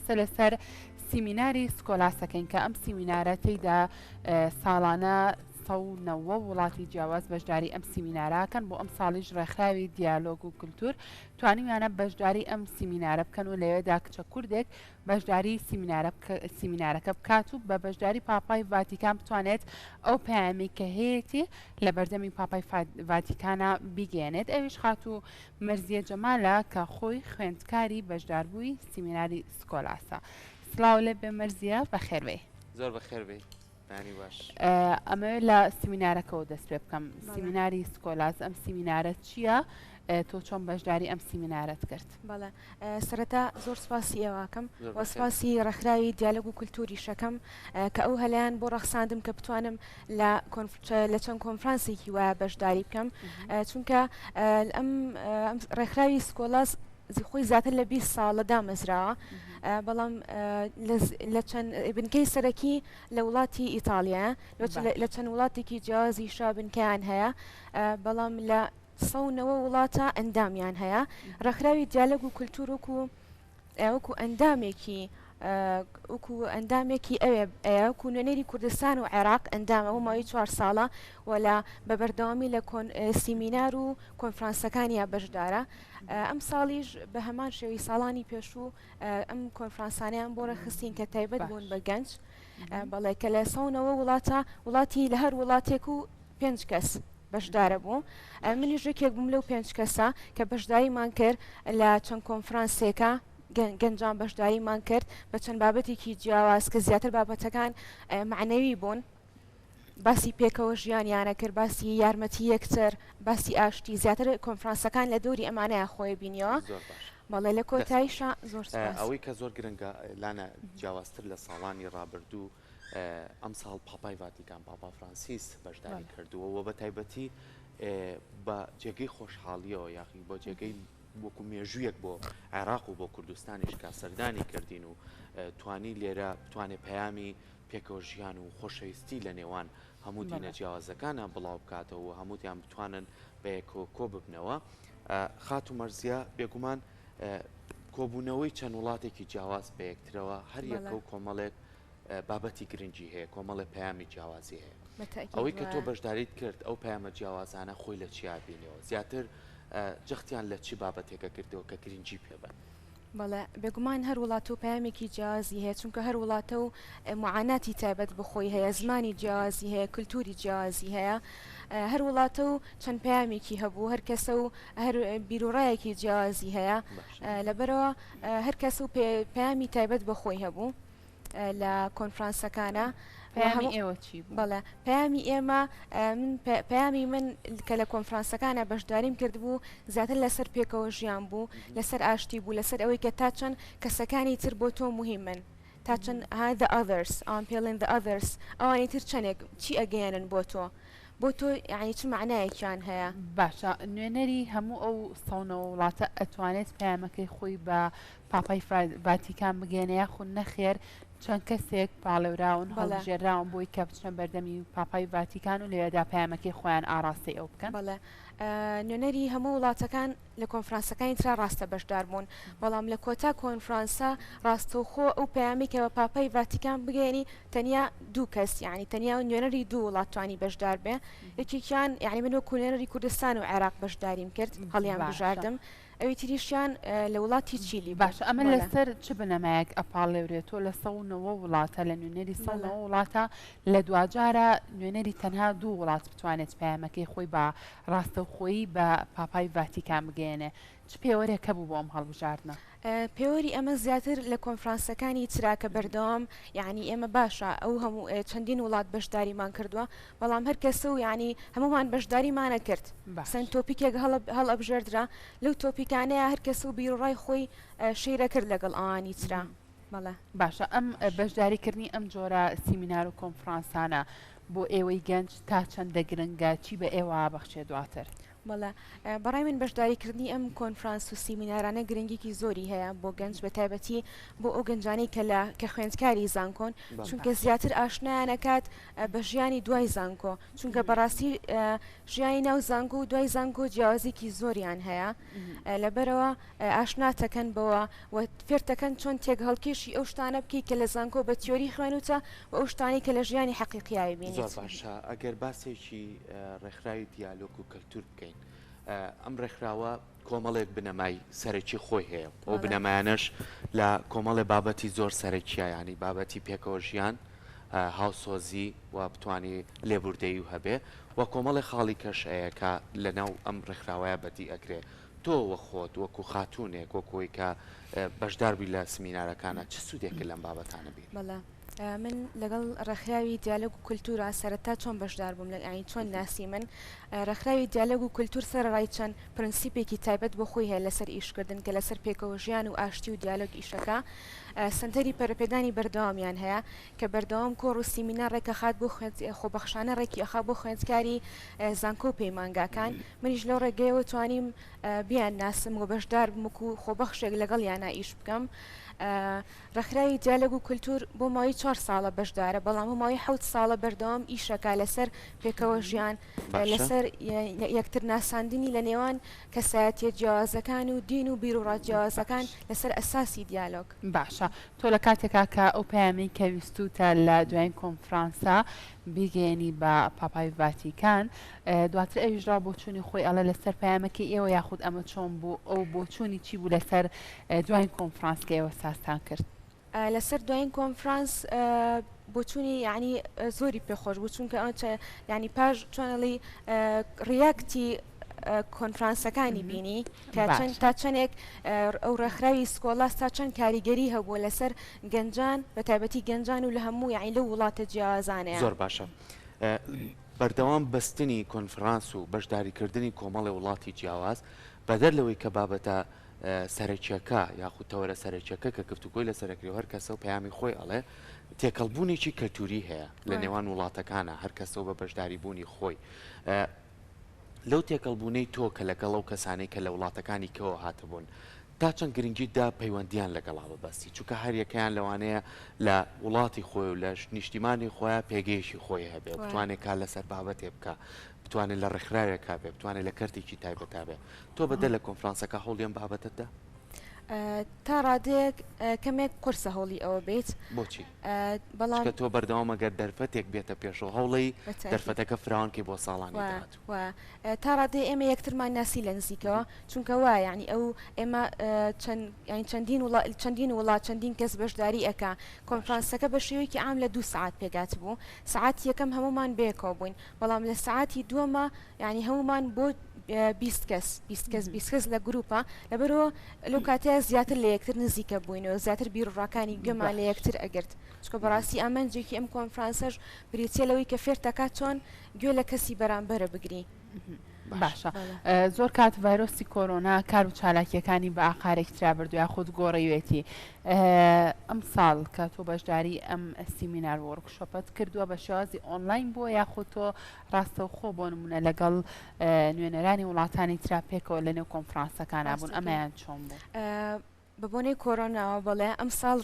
قسە لەسەر سیمیناری سکۆلاسەکەین کە ئەم سیمینارە تێیدا ساڵانە 190 وڵاتی جیاواز بەشداری ئەم سیمیناراکەن بۆ ئەم ساڵیش ڕێکخراوی دیالۆگ و کللتور توانیویانە بەشداری ئەم سیمینارە بکەن و لەوێدا کچە کوردێک بەشداری سیمینارەکە بکات و بە بەشداری پاپای ڤاتیکان بتوانێت ئەو پەیامی کە هەیەتی لە بەردەمی پاپای ڤاتیکانا بیگەیەنێت ئەویش خاتوو مەرزیە جەمالە کە خۆی خوێندکاری بەشداربووی سیمیناری سکۆلاسە. سڵاو لێ بێ مەرزیە بەخێربێی. زۆر بەخێربێی بەیانی باش. ئەمەوێت لە سیمینارەکەوە دەست پێ بکەم سیمیناری سکۆلاس ئەم سیمینارە چییە؟ تۆ چۆن بەشداری ئەم سیمینارەت کرد؟ بەڵێ سەرەتا زۆر سپاسی ئێوەکەم و سپاسی ڕێکخراوی دیالۆگ و کولتوریشەکەم کە ئەو هەلیان بۆ ڕەخساندم کە بتوانم لە لە چەند کۆنفرانسێکی وایە بەشداری بکەم چونکە ئەم ڕێکخراوی سکۆلاس خۆی زیاتر لە 20 ساڵە دامەزراوە بەڵام لە چەند بنکەی سەرەکی لە وڵاتی ئیتاڵیا لە چەند وڵاتێکی جیاوازی شا بنکەیان هەیە بەڵام لە 190 وڵاتە ئەندامیان هەیە ڕێکخراوی دیالۆگ و کولتور وەکو وەکو ئەندامێکی وەکو ئەندامێکی ئەوێ وەکو نوێنەری کوردستان و عێراق ئەندامە بۆ ماوەی چوار ساڵە و لە بە بەردەوامی لە کۆن سیمینار و کۆنفرانسەکانیا بەشدارە ئەم ساڵیش بە هەمان شێوەی ساڵانی پێشوو ئەم کۆنفرانسانیان بۆ ڕێکخستین کە تایبەت بوون بە گەنج بەڵێ کە لە سەونەوە وڵاتە وڵاتی لە هەر وڵاتێک و پێنج کەس بەشدارە بوو منیش یەکێک بووم لەو پێنج کەسە کە بەشداریمان کرد لە چەند کۆنفرانسێکە گەنجان بەشداریمان کرد بە چەند بابەتێکی جیاواز کە زیاتر بابەتەکان معنەوی بوون باسی پێکەوە ژیانیانە کرد باسی یارمەتی یەکتر باسی ئاشتی زیاتر کۆنفرانسەکان لە دەوری ئەمانەیە خۆی بینیەوە بەڵێ لە کۆتاییشا زۆر ئەوەی کە زۆر گرنگە لانە جیاوازتر لە ساڵانی ڕابردوو ئەمساڵ پاپای ڤاتیکان، پاپا فرانسیس بەشداری کردووە و بە تایبەتی بە جێگەی خۆشحاڵیەوە یاخی بۆ جێگەی وەکو مێژوویەک بۆ عێراق و بۆ کوردستانیش کە سەردانی کردین و توانی لێرە بتوانێت پەیامی پێکەوە ژیان و خۆشەویستی لە نێوان هەموو دینە جیاوازەکانە بڵاو بکاتەوە و هەمووتیان بتوانن بە یەکەوە کۆ ببنەوە خاتوو مەرزیە بێگومان کۆبوونەوەی چەند وڵاتێکی جیاواز بە یەکترەوە هەر یەکە و کۆمەڵێک بابەتی گرنگی هەیە، کۆمەڵێ پەیامی جیاوازی هەیە. ئەوەی کە تۆ بەشداریت کرد ئەو پەیامە جیاوازانە خۆی لە چیا بینیەوە؟ زیاتر جەختیان لە چ بابەتێکە کردەوە کە گرنگی پێ بەن؟ بەڵێ بێگومان هەر وڵات و پەیامێکی جیاوازی هەیە چونکە هەر وڵاتە و معاناتی تایبەت بخۆی هەیە زمانی جیاوازی هەیە کللتوری جیاوازی هەیە هەر وڵاتە و چەند پەیامێکی هەبوو هەر کەسە و هەر بیرروڕایەکی جیاوازی هەیە لەبەرەوە هەر کەس و پەیامی تایبەت بە خۆی هەبوو لە کۆنفرانسەکانە. پەیامی ئێوە چی بوو؟ بەڵێ پەیامی ئێمە من پەیامی من کە لە کۆنفرانسەکانە بەشداریم کردبوو زیاتر لەسەر پێکەوە ژیان بوو لەسەر ئاشتی بوو لەسەر ئەوەی کە تا چەند کەسەکانی تر بۆ تۆ مهمن تا چەند the others ئەوان پێڵێن the others ئەوانی تر چەندێک چی ئەگەیەنن بۆ تۆ بۆ تۆ یانی چ مەعنایەکیان هەیە؟ باشە نوێنەری هەموو ئەو 190 وڵاتە ئەتوانێت پەیامەکەی خۆی بە پاپای ڤاتیکان بگەیەنێ یاخود نەخێر چەند کەسێک پاڵێوراون هەڵبژێرراون بۆی کە بچنە بەردەمی پاپای ڤاتیکان و لەوێدا پەیامەکەی خۆیان ئاڕاستەی ئەو بکەن؟ بەڵێ نوێنەری هەموو وڵاتەکان لە کۆنفرانسەکانی ترا ڕاستە بەشدار بوون، بەڵام لە کۆتا کۆنفرانسا ڕاستەوخۆ ئەو پەیامەی کە بە پاپای ڤاتیکان بگەیەنی تەنیا دوو کەس یانی تەنیا نوێنەری دوو وڵات توانی بەشدار بێ یەکێکیان یانی من وەکوو نوێنەری کوردستان و عێراق بەشداریم کرد هەڵیان بژاردم ئەوی تریشیان لە وڵاتی چیلی بوو. باشە ئەمە لەسەر چ بنەمایەک ئەپاڵێورێ تۆ لە 190 وڵاتە لە نوێنەری 190 وڵاتە لە دواجارا نوێنەری تەنها دوو وڵات بتوانێت پەیامەکەی خۆی بە ڕاستەوخۆیی بە پاپای ڤاتیکان بگەیەنێ چ پێوەرێک هەبوو بۆ ئەم هەڵبژاردنە؟ پێوەری ئەمە زیاتر لە کۆنفرانسەکانی ترا کە بەردەوام یانی ئێمە باشە ئەو هەموو چەندین وڵات بەشداریمان کردووە بەڵام هەر کەسە و یانی هەموومان بەشداریمانە کرد سەن topic ێک هەڵئەبژێردرا لەو topic انەیە هەر کەسە و بیروڕای خۆی share ە کرد لەگەڵ ئەوانی ترا بەڵێ. باشە ئەم بەشداری کردنی ئەم جۆرە سیمینار و کۆنفرانسانە بۆ ئێوەی گەنج تا چەندە گرنگە چی بە ئێوە بەخشێ دواتر؟ بەڵێ بەڕای من بەشداریکردنی ئەم کۆنفرانس و سیمینارانە گرنگیکی زۆری هەیە بۆ گەنج بە تایبەتی بۆ ئەو گەنجانەی کە لە کە خوێندکاری زانکۆن چونکە زیاتر ئاشنایان ئەکات بە ژیانی دوای زانکۆ چونکە بەڕاستی ژیانی ناو زانکۆ و دوای زانکۆ جیاوازیکی زۆریان هەیە لەبەرەوە ئاشناتەکەن بەوە و فێرتەکەن چۆن تێکهەڵکێشی ئەو شتانە بکەی کە لە زانکۆ بە تیۆری خوێنوتە و ئەو شتانەی کە لە ژیانی حەقیقیای بینیت. زۆر باشە ئەگەر باسێکی ڕێکخراوی دیالۆگ و کەلتور بکەین ئەم ڕێکخراوە کۆمەڵێک بنەمای سەرەکی خۆی هەیە ئەو بنەمایانەش لە کۆمەڵێ بابەتی زۆر سەرەکیە یانی بابەتی پێکەوە ژیان هاوسۆزی و بتانی لێبوردەیی و هەبێ و کۆمەڵێ خاڵی کەش هەیە کە لەناو ئەم ڕێکخراوەیە بەدی ئەکرێ تۆ وە خۆت وەکو خاتوونێک وەکو ئەوەی کە بەشدار بووی لە سمینارەکانا چ سوودێکت لەم بابەتانە بینی؟ بەڵێ من لەگەڵ ڕێکخراوی دیالۆگ و کولتوورا سەرەتا چۆن بەشدار بووم لە یانی چۆن ناسیمن ڕێکخراوی دیالۆگ و کولتوور سەرەڕای چەند پرنسیپێکی تایبەت بۆ خۆی هەیە لەسەر ئیشکردن کە لەسەر پێکەوە ژیان و ئاشتی و دیالۆگ ئیشەکە سەنتەری پەرەپێدانی بەردەوامیان هەیە کە بەردەوام کۆڕ و سیمینار ڕێکەخات بۆ خوێند خۆبەخشانە ڕێکی ئەخا بۆ خوێندکاری زانکۆ و پەیمانگاکان منیش لەو ڕێگەیەوە توانیم بیانناسم و بەشدار بم وەکو خۆبەخشێک لەگەڵیانا ئیش بکەم. ڕێکخراوی دیالۆگ و کولتوور بۆ ماوەی چوار ساڵە بەشدارە، بەڵام بۆ ماوەی حەوت ساڵە بەردەوام ئیشەکا لەسەر پێکەوە ژیان، لەسەر یەکتر ناساندنی لە نێوان کەسایەتیە جیاوازەکان و دین و بیروڕا جیاوازەکان لەسەر ئەساسی دیالۆگ. باشە تۆ لە کاتێکا کە ئەو پەیامەی کە ویستووتە لە دوایین کۆنفرانسا بیگەیەنی بە پاپای ڤاتیکان، دواتر ئەویش ڕا بۆچوونی خۆی ئەڵێ لەسەر پەیامەکەی ئێوە یاخود ئەمە چۆن بوو ئەو بۆچوونی چی بوو لەسەر دواین کۆنفرانس کە ئێوە سازتان کرد؟ لەسەر دواین کۆنفرانس بۆچوونی یعنی زۆری پێخۆش بوو چونکە ئەو یعنی پاش چۆنەڵی react ی کۆنفرانسەکانی بینی کە چەند تا چەندێک ئەو ڕێکخراوی سکۆلاس تا چەند کاریگەری هەبووە لەسەر گەنجان بە تایبەتی گەنجان و لە هەموو یعنی لەو وڵاتە جیاوازانەیە. زۆر باشە بەردەوام بەستنی کۆنفرانس و بەشداریکردنی کۆمەڵێ وڵاتی جیاواز، بەدەر لەوەی کە بابەتە سەرەکیەکە یاخود تەوەرە سەرەکیەکە کە گفتوگۆی لەسەر ئەکرێ و هەر کەسە و پەیامی خۆی ئەڵێ، تێکەڵبوونێکی کەلتوری هەیە لە نێوان وڵاتەکانا، هەر کەسە و بە بەشداریبوونی خۆی. لەو تێکەڵبوونەی تۆ کە لەگەڵ ئەو کەسانەی کە لە وڵاتەکانی کەوە هاتبوون، تا چەند گرنگیت دا پەیوەندیان لەگەڵا ببەستی؟ چونکە هەریەکەیان لەوانەیە لە وڵاتی خۆی و لە نیشتیمانی خۆیا پێگەیەکی خۆی هەبێ و بتوانێ کار لەسەر بابەتێ بکا، بتوانێ لە ڕێکخراوێکا بێ، بتوانێ لە کەرتێکی تایبەتا بێ. تۆ بەدەر لە کۆنفرانسەکە هەوڵی ئەم بابەتەت دا؟ تا ڕادەیەک کەمێک قورسە هەوڵی ئەوە بیت. بۆچی؟ بەڵام چونکە تۆ بەردەوام ئەگەر دەرفەتێک بێتە پێشەوە هەوڵی دەرفەتەکە فراوان کەی بۆ ساڵانی داهاتوو. تا ڕادەیە ئێمە یەکترمان ناسی لە نزیکەوە چونکە وایە یانی ئەو ئێمە چەند یانی چەندین وڵا چەندین وڵات چەندین کەس بەشداری ئەکا کۆنفرانسەکە بە شێوەیەکی عام لە دوو سەعات پێکهاتبوو سەعاتی یەکەم هەموومان بەیەکەوە بووین بەڵام لە سەعاتی دووەما یانی هەموومان بۆ 20 کەس 20 کەس 20 کەس لە گروپە لەبەرەوە لەو کاتەیە زیاتر لە یەکتر نزیکە بووینەوە زیاتر بیروڕاکانی گوێمان لە یەکتر ئەگرت چونکە بەڕاستی ئامانجێکی ئەم کۆنفرانسەش بریتیە لەوەی کە فێرتەکات چۆن گوێ لە کەسی بەرامبەرە بگری. باشە زۆر کات ڤایرۆسی کۆرۆنا کار و چالاکیەکانی بە ئاقارێک ترا بردو یاخود گۆڕیوێتی ئەم ساڵ کە تۆ بەشداری ئەم سیمینار workshop ەت کردووە بە شێوازی ئۆنلاین بووە یاخود تۆ ڕاستەوخۆ بۆ نمونە لەگەڵ نوێنەرانی وڵاتانی ترا پێکەوە لەنێو کۆنفرانسەکانا بوون ئەمەیان چۆن بوو؟ بە بۆنەی کۆرۆناوە بەڵێ ئەمساڵ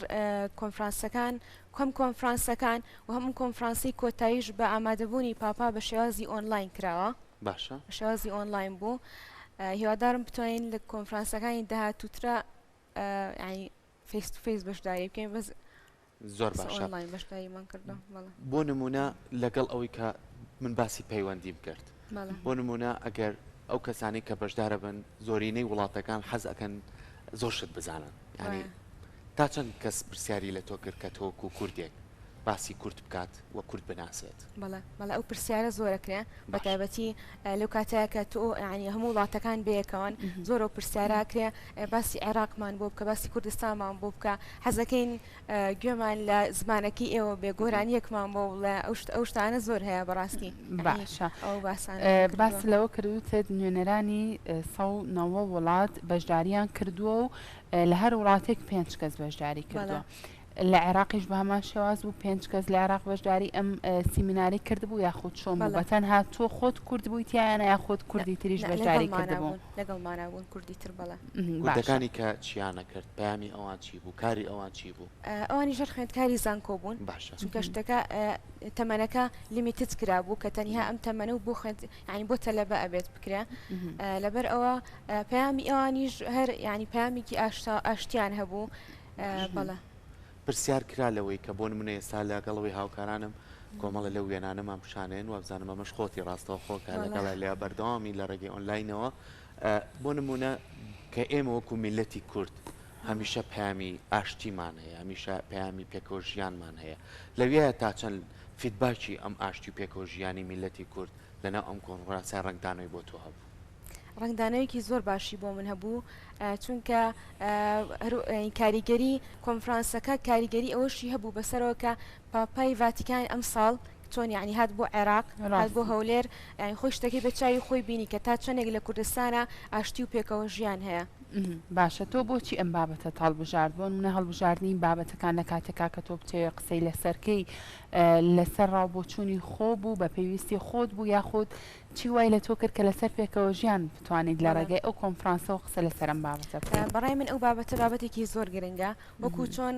کۆنفرانسەکان هەم کۆنفرانسەکان و هەم کۆنفرانسی کۆتاییش بە ئامادەبوونی پاپا بە شێوازی ئۆنلاین کراوە. باشە. بە شێوازی ئۆنلاین بوو. هیوادارم بتوانین لە کۆنفرانسەکانی داهاتووترا یانی face to face بەشداری بکەین بەس زۆر باشە. ئۆنلاین بەشداریمان کردووە. بەڵێ. بۆ نموونە لەگەڵ ئەوەی کە من باسی پەیوەندیم کرد. بەڵێ. بۆ نموونە ئەگەر ئەو کەسانەی کە بەشدارەبن زۆرینەی وڵاتەکان حەز ئەکەن زۆر شت بزانن یانی تا چەند کەس پرسیاری لە تۆ کرد کە تۆ وەکوو کوردێک باسی کورد بکات و کورد بناسێت؟ بەڵێ بەڵێ ئەو پرسیارە زۆر ئەکرێ بە تایبەتی لەو کاتەیە کە تۆ یانی هەموو وڵاتەکان بەیەکەوەن زۆر ئەو پرسیارە ئەکرێ باسی عێراقمان بۆ بکە باسی کوردستانمان بۆ بکە حەزەکەین گوێمان لە زمانەکەی ئێوە بێ گۆرانیەکمان بۆ بڵێ ئەو شت ئەو شتانە زۆر هەیە بەڕاستی باشە ئەو باسانە باس لەوە کرد وتت نوێنەرانی 190 وڵات بەشداریان کردووە و لە هەر وڵاتێک پێنج کەس بەشداری کردووە. لە عێراقیش بە هەمان شێواز بوو پێنج کەس لە عێراق بەشداری ئەم سیمیناری کردبوو یاخود چۆن بوو؟ بە تەنها تۆ خۆت کورد بووی تیایانە یاخود کوردی تریش بەشداری کردبوو؟ لەگەڵمانا بوون کوردی تر بەڵێ. کوردەکانی کە چیانە کرد پەیامی ئەوان چی بوو کاری ئەوان چی بوو؟ ئەوانیش هەر خوێندکاری زانکۆ بوون باشە چونکە شتەکە تەمەنەکە limited کرابوو کە تەنها ئەم تەمەنە و بۆ خوێند یانی بۆ تەلەبە ئەبێت بکرێ لەبەر ئەوە پەیامی ئەوانیش هەر یانی پەیامێکی ئاشتیان هەبوو بەڵێ. پرسیار کرا لەوەی کە بۆ نمونە ئێستا لەگەڵ ئەوەی هاوکارانم کۆمەڵە لەو وێنانەمان پیشانێن وابزانم ئەمەش خۆتی ڕاستەوخۆ کە لەگەڵ لە بەردەوامی لە ڕێگەی ئۆنلاینەوە بۆ نمونە کە ئێمە وەکو میلەتی کورد هەمیشە پەیامی ئاشتیمان هەیە هەمیشە پەیامی پێکەوە ژیانمان هەیە لەویایە تا چەند feedback ی ئەم ئاشتی و پێکەوە ژیانی میلەتی کورد لەناو ئەم کۆنفرانسە ڕەنگدانەوەی بۆ تۆ هەبوو؟ ڕەنگدانەوەیەکی زۆر باشی بۆ من هەبوو چونکە کاریگەری کۆنفرانسەکە کاریگەری ئەوەشی هەبوو بەسەرەوە کە پاپای ڤاتیکان ئەمساڵ چۆن یعنی هات بۆ عێراق هات بۆ هەولێر یعنی خۆی شتەکەی بە چاوی خۆی بینی کە تا چەندێک لە کوردستانە ئاشتی و پێکەوە ژیان هەیە. باشە تۆ بۆچی ئەم بابەتەت هەڵبژارد؟ بۆ نمونە هەڵبژاردنی بابەتەکان لە کاتێکا کە تۆ بتەوێ قسەی لەسەر کەی لەسەر ڕاوبۆچوونی خۆ بوو بە پێویستی خۆت بوو یاخود چی وای لە تۆ کرد کە لەسەر پێکەوە ژیان بتوانیت لە ڕێگەی ئەو کۆنفرانسەوە قسە لەسەر ئەم بابەتە بکەیت؟ بەڕای من ئەو بابەتە بابەتێکی زۆر گرنگە وەکو چۆن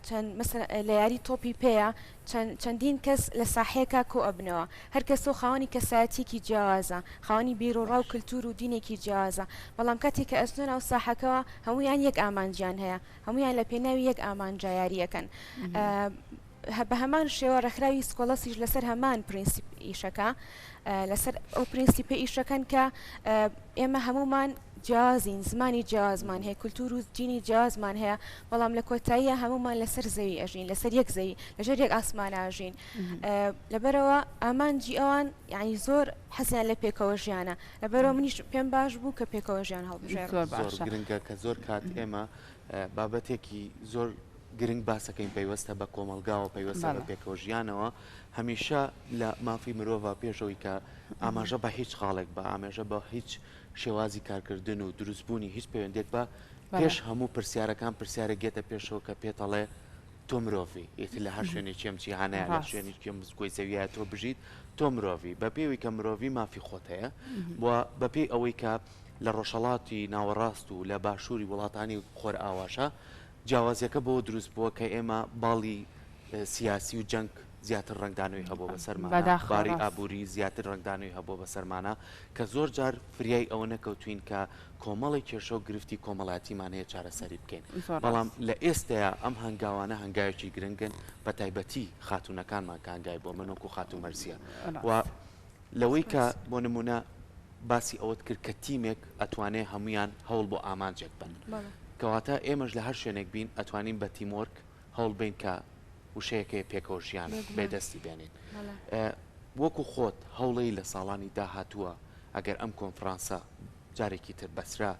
چەند مەسەلەن لە یاری تۆپی پێیە چەند چەندین کەس لە ساحەیەکا کۆ ئەبنەوە هەر کەسەو خاوەنی کەسایەتیەکی جیاوازە خاوەنی بیروڕا و کلتور و دینێکی جیاوازە بەڵام کاتێک کە ئەچنە ناو ساحەکەوە هەموویان یەک ئامانجیان هەیە هەموویان لە پێناوی یەک ئامانجا یاریەکەن بە هەمان شێوە ڕێکخراوی سکۆڵەسیش لەسەر هەمان پرینسیپ ئیشەکە لەسەر ئەو پرینسیپە ئیشەکەن کە ئێمە هەمومان جیاوازین زمانی جیاوازمان هەیە کولتور و دینی جیاوازمان هەیە بەڵام لە کۆتاییە هەمومان لەسەر زەوی ئەژین لەسەر یەک زەوی لەژێر یەک ئاسمان ئاژین لەبەرەوە ئامانجی ئەوان یعنی زۆر حەزیان لە پێکەوە ژیانە لەبەرەوە منیش پێم باش بوو کە پێکەوە ژیان هەڵبژێرم. زۆر باشە. زۆر گرنگە کە زۆر کات ئێمە بابەتێکی زۆر گرنگ باسەکەین پەیوەستە بە کۆمەڵگاوە پەیوەستە بە پێکەوە ژیانەوە هەمیشە لە مافی مرۆڤ پێشەوەی کە ئاماژە بە هیچ خاڵێک بە ئامێژە بە هیچ شێوازی کارکردن و دروستبوونی هیچ پەیوەندێک بە پێش هەموو پرسیارەکان پرسیارێک گێتە پێشەوە کە پێتەڵێ تۆ مرۆڤی ئیتر لە هەر شوێنێکی ئەم جیهانەیە لە شوێنێکی ئەم گۆی زەویە تۆ بژیت تۆ مرۆڤی بە پێوی کە مرۆڤی مافی خۆت هەیە و بەپێی ئەوەی کە لە ڕۆژهەڵاتی ناوەڕاست و لە باشووری وڵاتانی خۆرئاواشە جیاوازیەکە بەوە دروست بووە کە ئێمە باڵی سیاسی و جەنگ زیاتر ڕەنگدانەوەی هەبووە بەسەرمانا، بەداخەوە باری ڕاست. ئابووری زیاتر ڕەنگدانەوەی هەبووە بەسەرمانا کە زۆر جار فریای ئەوە نەکەوتوین کە کۆمەڵێک کێشە و گرفتی کۆمەڵایەتیمان هەیە چارەسەری بکەین. زۆر بەڵام ڕاست. لە ئێستەیا ئەم هەنگاوانە هەنگاوێکی گرنگن بە تایبەتی خاتوونەکانمان کە هەنگاوی بۆ من وەکوو خاتوو مەرزیە و ڕاست. لەوەی کە سپاس. بۆ نموونە باسی ئەوەت کرد کە تیمێک ئەتوانێ هەموویان هەوڵ بۆ ئامانجێک بەن. بەڵێ. کەواتە ئێمەش لە هەر شوێنێک بین ئەتوانین بە teamwork هەوڵ بەین کە وشەیەک هەیە پێکەوە ژیان بێ دەستی بێنین. وەکو خۆت هەوڵی لە ساڵانی داهاتووە ئەگەر ئەم کۆنفرانسە جارێکی تر بەسرا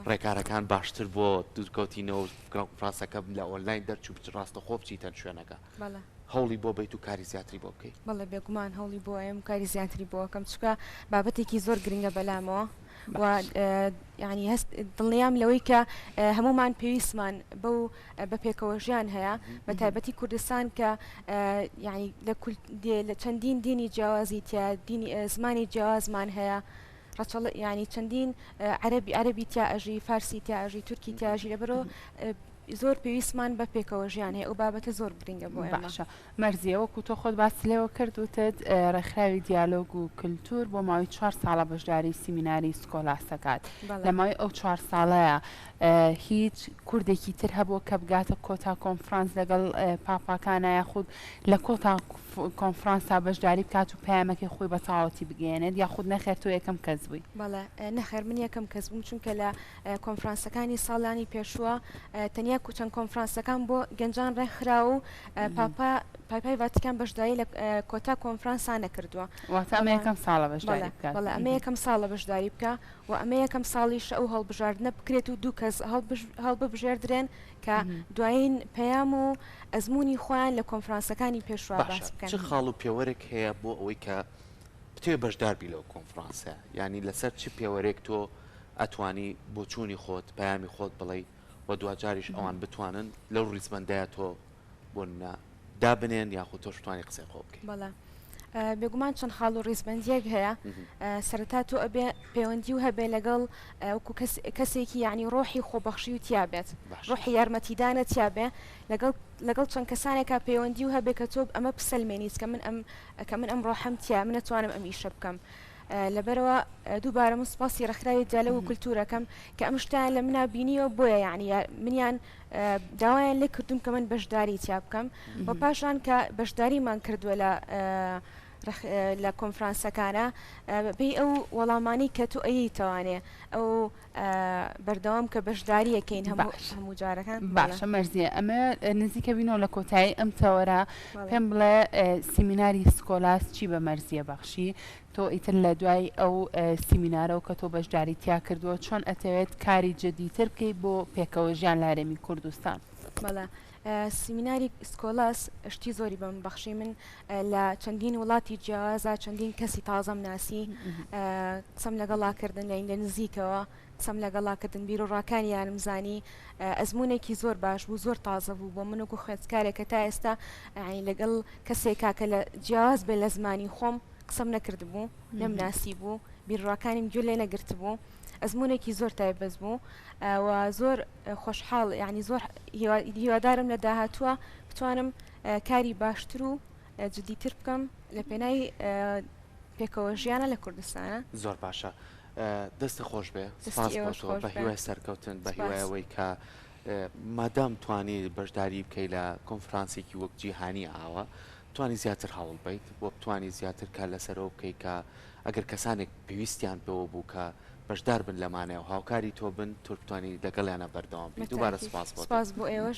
ڕێکارەکان باشتر بۆ دوورکەوتینەوە کۆنفرانسەکە لە ئۆنلاین دەرچوو بچ ڕاستەخۆ بچیتە شوێنەکە هەوڵی بۆ بیت و کاری زیاتری بۆ بکەیت؟ بەڵێ بێگومان هەوڵی بۆ ئەیەم و کاری زیاتری بۆ ئەکەم چونکە بابەتێکی زۆر گرنگە بەلامەوە و یعنی هەست دڵنیام لەوەی کە هەمومان پێویستمان بەو بە پێکەوەژیان هەیە بە تایبەتی کوردستان کە یعنی لە لە چەندین دینی جیاوازی تیا دینی زمانی جیاوازمان هەیە ڕەچەڵ یعنی چەندین عەربی عەربی تیا ئەژی فارسی تیا ئەژی تورکی تیا ئەژی لەبەرەوە زۆر پێویستمان بە پێکەوە ژیان هەیە ئەو بابەتە زۆر گرنگە بۆ ئێمە. باشە مەرزیە وەکو تۆ خۆت باست لێوە کرد وتت ڕێکخراوی دیالۆگ و کلتور بۆ ماوەی چوار ساڵە بەشداری سیمیناری سکۆلاس دەکات لە ماوەی ئەو چوار ساڵەیە هیچ کوردێکی تر هەبووە کە بگاتە کۆتا کۆنفرانس لەگەڵ پاپاکانە یاخود لە کۆتا کۆنفرانسا بەشداری بکات و پەیامەکەی خۆی بە تەواوەتی بگەیەنێت یاخود نەخێر تۆ یەکەم کەس بووی؟ بەڵێ نەخێر من یەکەم کەس بووم چونکە لە کۆنفرانسەکانی ساڵانی پێشووە تەنیا چەند کۆنفرانسەکان بۆ گەنجان ڕێکخرا و پاپا پاپای ڤاتیکان بەشداری لە کۆتا کۆنفرانسا نەکردووە. واتە ئەمە یەکەم ساڵە بەشداری بکات. بەڵێ ئەمە یەکەم ساڵە بەشداری بکا و ئەمە یەکەم ساڵیشە ئەو هەڵبژاردنە بکرێت و دوو کەس هەڵببژێردرێن کە دوایین پەیام و ئەزموونی خۆیان لە کۆنفرانسەکانی پێشووە باشە باس بکەن. چ خاڵ و پێوەرێک هەیە بۆ ئەوەی کە بتەوێ بەشدار بی لەو کۆنفرانسە؟ یانی لەسەر چ پێوەرێک تۆ ئەتوانی بۆچوونی خۆت، پەیامی خۆت بڵێی و دواجاریش ئەوان بتوانن لەو ڕیزبەندەیا تۆ. بۆ نمونە دابنێن یاخود تۆش بتوانی قسەی خۆ بکەی. بەڵێ بێگومان چەند خاڵ و ڕیزبەندیەک هەیە سەرەتا تۆ ئەبێ پەیوەندی و هەبێ لەگەڵ وەکو کەسێکی یعنی ڕۆحی خۆبەخشی و تیا بێت ڕۆحی یارمەتیدانە تیا بێ لەگەڵ لەگەڵ چەند کەسانێکا پەیوەندی و هەبێ کە تۆ ئەمە بسەلمێنیت کە من ئەم کە من ئەم ڕۆحەم تیا من ئەتوانم ئەم ئیشە بکەم لەبەرەوە دووبارە من سپاسی ڕێکخراوی دیالۆگ و کولتوورەکەم کە ئەم شتیان لە منا بینیوە بۆیە یعنی منیان داوایان لێ کردوم کە من بەشداری تیا بکەم و پاشان کە بەشداریمان کردووە لە لە کۆنفرانسەکانە بەپێی ئەو وەڵامانەی کە تۆ ئەیەیتەوانێ ئەو بەردەوام کە بەشداریەکەین هەموو هەموو جارەکان باشە مەرزیە ئەمە نزیکە بینەوە لە کۆتایی ئەم تەوەرە پێم بڵێ سیمیناری سکۆلاس چی بە مەرزیە بەخشی تۆ ئیتر لە دوای ئەو سیمینارەوە کە تۆ بەشداری تیا کردووە چۆن ئەتەوێت کاری جدیتر بکەی بۆ پێکەوە ژیان لە هەرێمی کوردستان؟ بەڵێ سیمیناری سکۆلاس شتی زۆری بە من بەخشی من لە چەندین وڵاتی جیاوازا چەندین کەسی تازەم ناسی قسەم لەگەڵا کردن لە لە نزیکەوە قسەم لەگەڵا کردن بیر و ڕاکانیانم زانی ئەزمونێکی زۆر باش بوو زۆر تازە بوو بۆ من وەکو خوێندکارێک کە تا ئێستا لەگەڵ کەسێکا کە لە جیاواز بێ لە زمانی خۆم قسەم نەکردبوو نەمناسی بوو بیرڕاکانیم گوێ لێ نەگرتبوو ئەزمونێکی زۆر تایبەت بوو و زۆر خۆشحاڵ یعنی زۆر هیوادارم لە داهاتووە بتوانم کاری باشتر و جدیتر بکەم لە پێناوی پێکەوە ژیانە لە کوردستانە. زۆر باشە دەستت خۆش بێ سپاس بۆ تۆ بە هیوای سەرکەوتن بە هیوای ئەوەی کە مادام توانی بەشداری بکەی لە کۆنفرانسێکی وەک جیهانی ئاوا توانی زیاتر هەوڵ بیت بۆ بتانی زیاتر کار لەسەرەوە بکەی کە ئەگەر کەسانێک پێویستیان پێوە بوو کە بەشدار بن لەمانەیە و هاوکاری تۆ بن تۆ بتانی لەگەڵیانە بەردەوام بیت دووبارە سپاس بۆ سپاس بۆ ئێوەش.